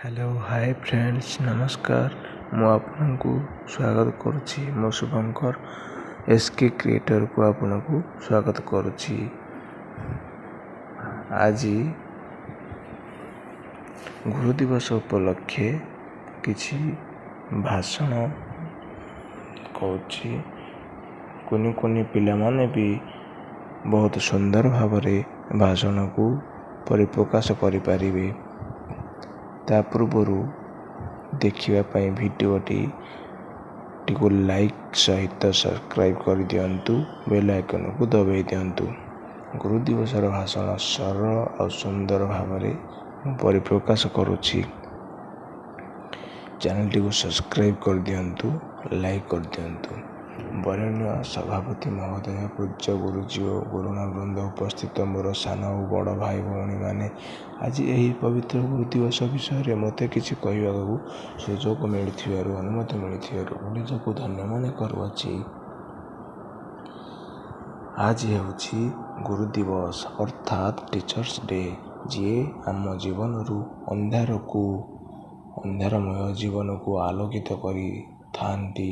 Hello, ହାଏ friends, ନମସ୍କାର। ମୁଁ ଆପଣଙ୍କୁ ସ୍ୱାଗତ କରୁଛି। ମୁଁ ଶୁଭଙ୍କର, ଏସ୍ କେ କ୍ରିଏଟର୍କୁ ଆପଣଙ୍କୁ ସ୍ୱାଗତ କରୁଛି। ଆଜି ଗୁରୁ ଦିବସ ଉପଲକ୍ଷେ କିଛି ଭାଷଣ କହୁଛି। କୁନି କୁନି ପିଲାମାନେ ବି ବହୁତ ସୁନ୍ଦର ଭାବରେ ଭାଷଣକୁ ପରିପ୍ରକାଶ କରିପାରିବେ। ତା ପୂର୍ବରୁ ଦେଖିବା ପାଇଁ ଭିଡ଼ିଓଟି ଟିକୁ ଲାଇକ୍ ସହିତ ସବସ୍କ୍ରାଇବ୍ କରିଦିଅନ୍ତୁ, ବେଲ୍ ଆଇକନ୍କୁ ଦବାଇ ଦିଅନ୍ତୁ। ଗୁରୁ ଦିବସର ଭାଷଣ ସରଳ ଆଉ ସୁନ୍ଦର ଭାବରେ ମୁଁ ପରିପ୍ରକାଶ କରୁଛି। ଚ୍ୟାନେଲଟିକୁ ସବସ୍କ୍ରାଇବ୍ କରିଦିଅନ୍ତୁ, ଲାଇକ୍ କରିଦିଅନ୍ତୁ। ବରେଣ୍ୟ ସଭାପତି ମହୋଦୟ, ପୂଜ୍ୟ ଗୁରୁଜୀ ଓ ଗୁରୁମା ବୃନ୍ଦ, ଉପସ୍ଥିତ ମୋର ସାନ ଓ ବଡ଼ ଭାଇ ଭଉଣୀମାନେ, ଆଜି ଏହି ପବିତ୍ର ଗୁରୁ ଦିବସ ବିଷୟରେ ମୋତେ କିଛି କହିବାକୁ ସୁଯୋଗ ମିଳିଥିବାରୁ, ଅନୁମତି ମିଳିଥିବାରୁ ମୁଁ ନିଜକୁ ଧନ୍ୟ ମନେ କରୁଅଛି। ଆଜି ହେଉଛି ଗୁରୁ ଦିବସ, ଅର୍ଥାତ୍ ଟିଚର୍ସ ଡେ। ଯିଏ ଆମ ଜୀବନରୁ ଅନ୍ଧାରକୁ, ଅନ୍ଧାରମୟ ଜୀବନକୁ ଆଲୋକିତ କରିଥାନ୍ତି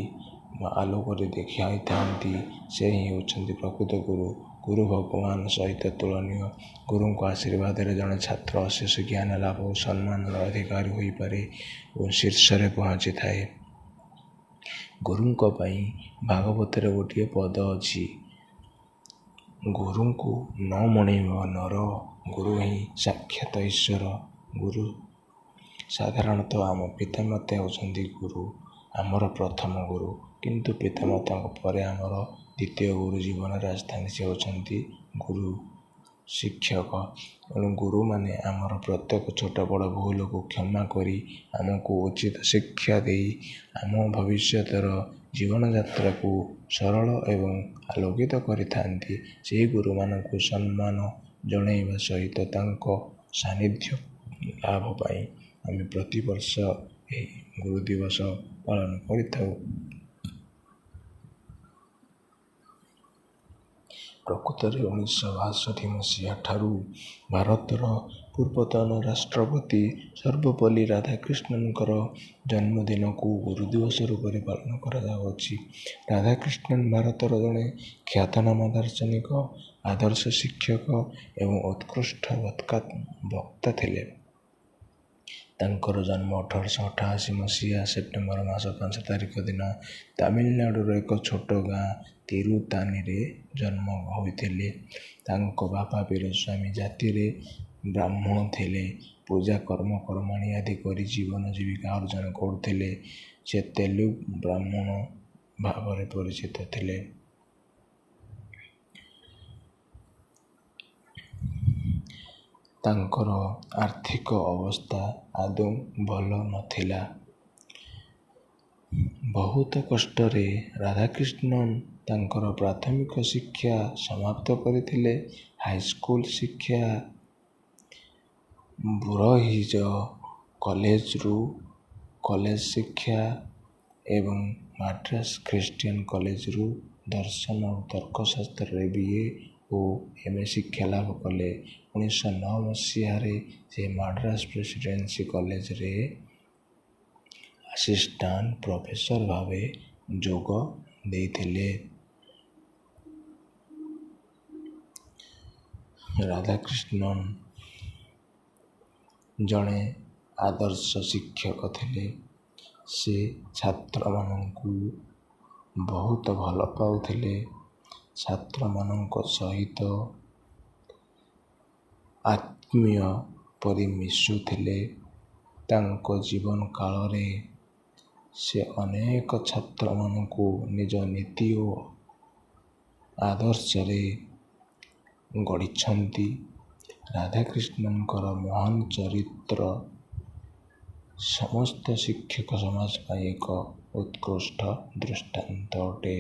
ବା ଆଲୋକରେ ଦେଖାଇଥାନ୍ତି, ସେ ହିଁ ହେଉଛନ୍ତି ପ୍ରକୃତ ଗୁରୁ। ଗୁରୁ ଭଗବାନ ସହିତ ତୁଳନୀୟ। ଗୁରୁଙ୍କ ଆଶୀର୍ବାଦରେ ଜଣେ ଛାତ୍ର ଅଶେଷ ଜ୍ଞାନ ଲାଭ ଓ ସମ୍ମାନର ଅଧିକାରୀ ହୋଇପାରେ ଓ ଶୀର୍ଷରେ ପହଞ୍ଚିଥାଏ। ଗୁରୁଙ୍କ ପାଇଁ ଭାଗବତରେ ଗୋଟିଏ ପଦ ଅଛି, ଗୁରୁଙ୍କୁ ନ ମଣିବ ନର, ଗୁରୁ ହିଁ ସାକ୍ଷାତ ଈଶ୍ୱର। ଗୁରୁ ସାଧାରଣତଃ ଆମ ପିତାମାତା ହେଉଛନ୍ତି ଗୁରୁ, ଆମର ପ୍ରଥମ ଗୁରୁ। କିନ୍ତୁ ପିତାମାତାଙ୍କ ପରେ ଆମର ଦ୍ୱିତୀୟ ଗୁରୁ ଜୀବନରେ ଆସିଥାନ୍ତି, ସେ ହେଉଛନ୍ତି ଗୁରୁ ଶିକ୍ଷକ। ତେଣୁ ଗୁରୁମାନେ ଆମର ପ୍ରତ୍ୟେକ ଛୋଟ ବଡ଼ ଭୁଲକୁ କ୍ଷମା କରି, ଆମକୁ ଉଚିତ ଶିକ୍ଷା ଦେଇ ଆମ ଭବିଷ୍ୟତର ଜୀବନଯାତ୍ରାକୁ ସରଳ ଏବଂ ଆଲୋକିତ କରିଥାନ୍ତି। ସେହି ଗୁରୁମାନଙ୍କୁ ସମ୍ମାନ ଜଣାଇବା ସହିତ ତାଙ୍କ ସାନ୍ନିଧ୍ୟ ଲାଭ ପାଇଁ ଆମେ ପ୍ରତିବର୍ଷ ଏହି ଗୁରୁ ଦିବସ ପାଳନ କରିଥାଉ। ପ୍ରକୃତରେ 1962 ମସିହା ଠାରୁ ଭାରତର ପୂର୍ବତନ ରାଷ୍ଟ୍ରପତି ସର୍ବପଲ୍ଲୀ ରାଧାକ୍ରିଷ୍ଣନଙ୍କର ଜନ୍ମଦିନକୁ ଗୁରୁ ଦିବସ ରୂପରେ ପାଳନ କରାଯାଉଅଛି। ରାଧାକ୍ରିଷ୍ଣନ ଭାରତର ଜଣେ ଖ୍ୟାତନାମା ଦାର୍ଶନିକ, ଆଦର୍ଶ ଶିକ୍ଷକ ଏବଂ ଉତ୍କୃଷ୍ଟ ବକ୍ତା ଥିଲେ। ତାଙ୍କର ଜନ୍ମ 1888 ମସିହା ସେପ୍ଟେମ୍ବର ମାସ 5 ତାରିଖ ଦିନ ତାମିଲନାଡ଼ୁର ଏକ ଛୋଟ ଗାଁ ତିରୁତାନିରେ ଜନ୍ମ ହୋଇଥିଲେ। ତାଙ୍କ ବାପା ବୀରସ୍ୱାମୀ ଜାତିରେ ବ୍ରାହ୍ମଣ ଥିଲେ। ପୂଜା, କର୍ମ, କର୍ମାଣୀ ଆଦି କରି ଜୀବନ ଜୀବିକା ଅର୍ଜନ କରୁଥିଲେ। ସେ ତେଲୁଗୁ ବ୍ରାହ୍ମଣ ଭାବରେ ପରିଚିତ ଥିଲେ। ତାଙ୍କର ଆର୍ଥିକ ଅବସ୍ଥା ଆଦୌ ଭଲ ନଥିଲା। ବହୁତ କଷ୍ଟରେ ରାଧାକ୍ରିଷ୍ଣନ ତାଙ୍କର ପ୍ରାଥମିକ ଶିକ୍ଷା ସମାପ୍ତ କରିଥିଲେ। ହାଇସ୍କୁଲ ଶିକ୍ଷା ବୁରହିଜ କଲେଜରୁ, କଲେଜ ଶିକ୍ଷା ଏବଂ ମାଡ୍ରାସ ଖ୍ରୀଷ୍ଟିଆନ କଲେଜରୁ ଦର୍ଶନ ଓ ତର୍କଶାସ୍ତ୍ରରେ ବି ଏ ଓ ଏମ୍ ଏ ଶିକ୍ଷା ଲାଭ କଲେ। 1909 ମସିହାରେ ସେ ମାଡ୍ରାସ ପ୍ରେସିଡେନ୍ସି କଲେଜରେ ଆସିଷ୍ଟାଣ୍ଟ ପ୍ରଫେସର ଭାବେ ଯୋଗ ଦେଇଥିଲେ। ରାଧାକ୍ରିଷ୍ଣନ ଜଣେ ଆଦର୍ଶ ଶିକ୍ଷକ ଥିଲେ। ସେ ଛାତ୍ରମାନଙ୍କୁ ବହୁତ ଭଲ ପାଉଥିଲେ। ଛାତ୍ରମାନଙ୍କ ସହିତ ଆତ୍ମୀୟ ପରି ମିଶୁଥିଲେ। ତାଙ୍କ ଜୀବନ କାଳରେ ସେ ଅନେକ ଛାତ୍ରମାନଙ୍କୁ ନିଜ ନୀତି ଓ ଆଦର୍ଶରେ ଗଢ଼ିଛନ୍ତି। ରାଧାକ୍ରିଷ୍ଣନଙ୍କର ମହାନ ଚରିତ୍ର ସମସ୍ତ ଶିକ୍ଷକ ସମାଜ ପାଇଁ ଏକ ଉତ୍କୃଷ୍ଟ ଦୃଷ୍ଟାନ୍ତ ଅଟେ।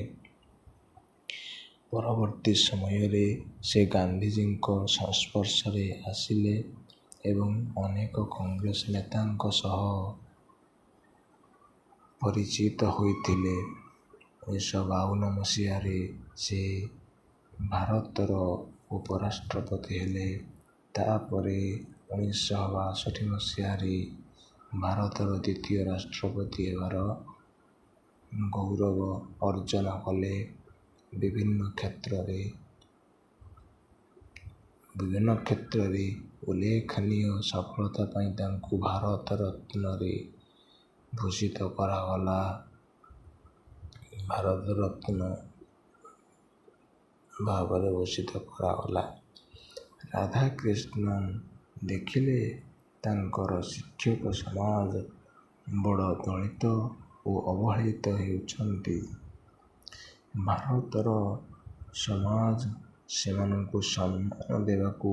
ପରବର୍ତ୍ତୀ ସମୟରେ ସେ ଗାନ୍ଧିଜୀଙ୍କ ସଂସ୍ପର୍ଶରେ ଆସିଲେ ଏବଂ ଅନେକ କଂଗ୍ରେସ ନେତାଙ୍କ ସହ ପରିଚିତ ହୋଇଥିଲେ। 1952 ମସିହାରେ ସେ ଭାରତର ଉପରାଷ୍ଟ୍ରପତି ହେଲେ। ତାପରେ 1962 ମସିହାରେ ଭାରତର ଦ୍ୱିତୀୟ ରାଷ୍ଟ୍ରପତି ହେବାର ଗୌରବ ଅର୍ଜନ କଲେ। ବିଭିନ୍ନ କ୍ଷେତ୍ରରେ ଉଲ୍ଲେଖନୀୟ ସଫଳତା ପାଇଁ ତାଙ୍କୁ ଭାରତ ରତ୍ନରେ ଭୂଷିତ କରାଗଲା, ଭାରତ ରତ୍ନ ଭାବରେ ଭୂଷିତ କରାଗଲା। ରାଧାକ୍ରିଷ୍ଣନ ଦେଖିଲେ, ତାଙ୍କର ଶିକ୍ଷକ ସମାଜ ବଡ଼ ଦଳିତ ଓ ଅବହେଳିତ ହେଉଛନ୍ତି। ଭାରତର ସମାଜ ସେମାନଙ୍କୁ ସମ୍ମାନ ଦେବାକୁ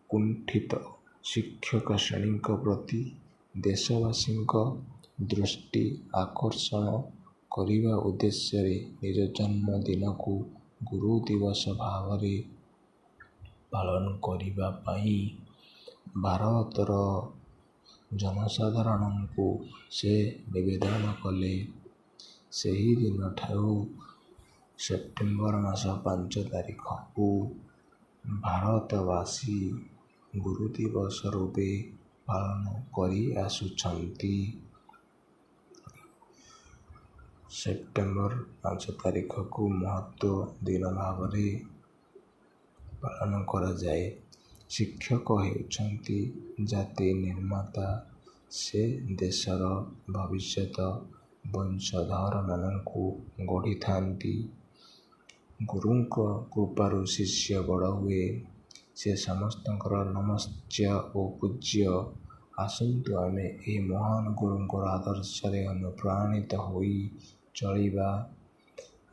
କୁଣ୍ଠିତ। ଶିକ୍ଷକ ଶ୍ରେଣୀଙ୍କ ପ୍ରତି ଦେଶବାସୀଙ୍କ ଦୃଷ୍ଟି ଆକର୍ଷଣ କରିବା ଉଦ୍ଦେଶ୍ୟରେ ନିଜ ଜନ୍ମ ଦିନକୁ ଗୁରୁଦିବସ ଭାବରେ ପାଳନ କରିବା ପାଇଁ ଭାରତର ଜନସାଧାରଣଙ୍କୁ ସେ ନିବେଦନ କଲେ। ସେହିଦିନଠାରୁ ସେପ୍ଟେମ୍ବର ମାସ 5 ତାରିଖକୁ ଭାରତବାସୀ ଗୁରୁଦିବସ ରୂପେ ପାଳନ କରି ଆସୁଛନ୍ତି। ସେପ୍ଟେମ୍ବର 5 ତାରିଖକୁ ମହତ୍ତ୍ୱ ଦିନ ଭାବରେ ପାଳନ କରାଯାଏ। ଶିକ୍ଷକ ହେଉଛନ୍ତି ଜାତି ନିର୍ମାତା। ସେ ଦେଶର ଭବିଷ୍ୟତ ବଂଶଧରମାନଙ୍କୁ ଗଢ଼ିଥାନ୍ତି। ଗୁରୁଙ୍କ କୃପାରୁ ଶିଷ୍ୟ ବଡ଼ ହୁଏ। ସେ ସମସ୍ତଙ୍କର ନମସ୍ୟ ଓ ପୂଜ୍ୟ। ଆସନ୍ତୁ, ଆମେ ଏହି ମହାନ ଗୁରୁଙ୍କର ଆଦର୍ଶରେ ଅନୁପ୍ରାଣିତ ହୋଇ ଚଳିବା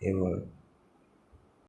ଏବଂ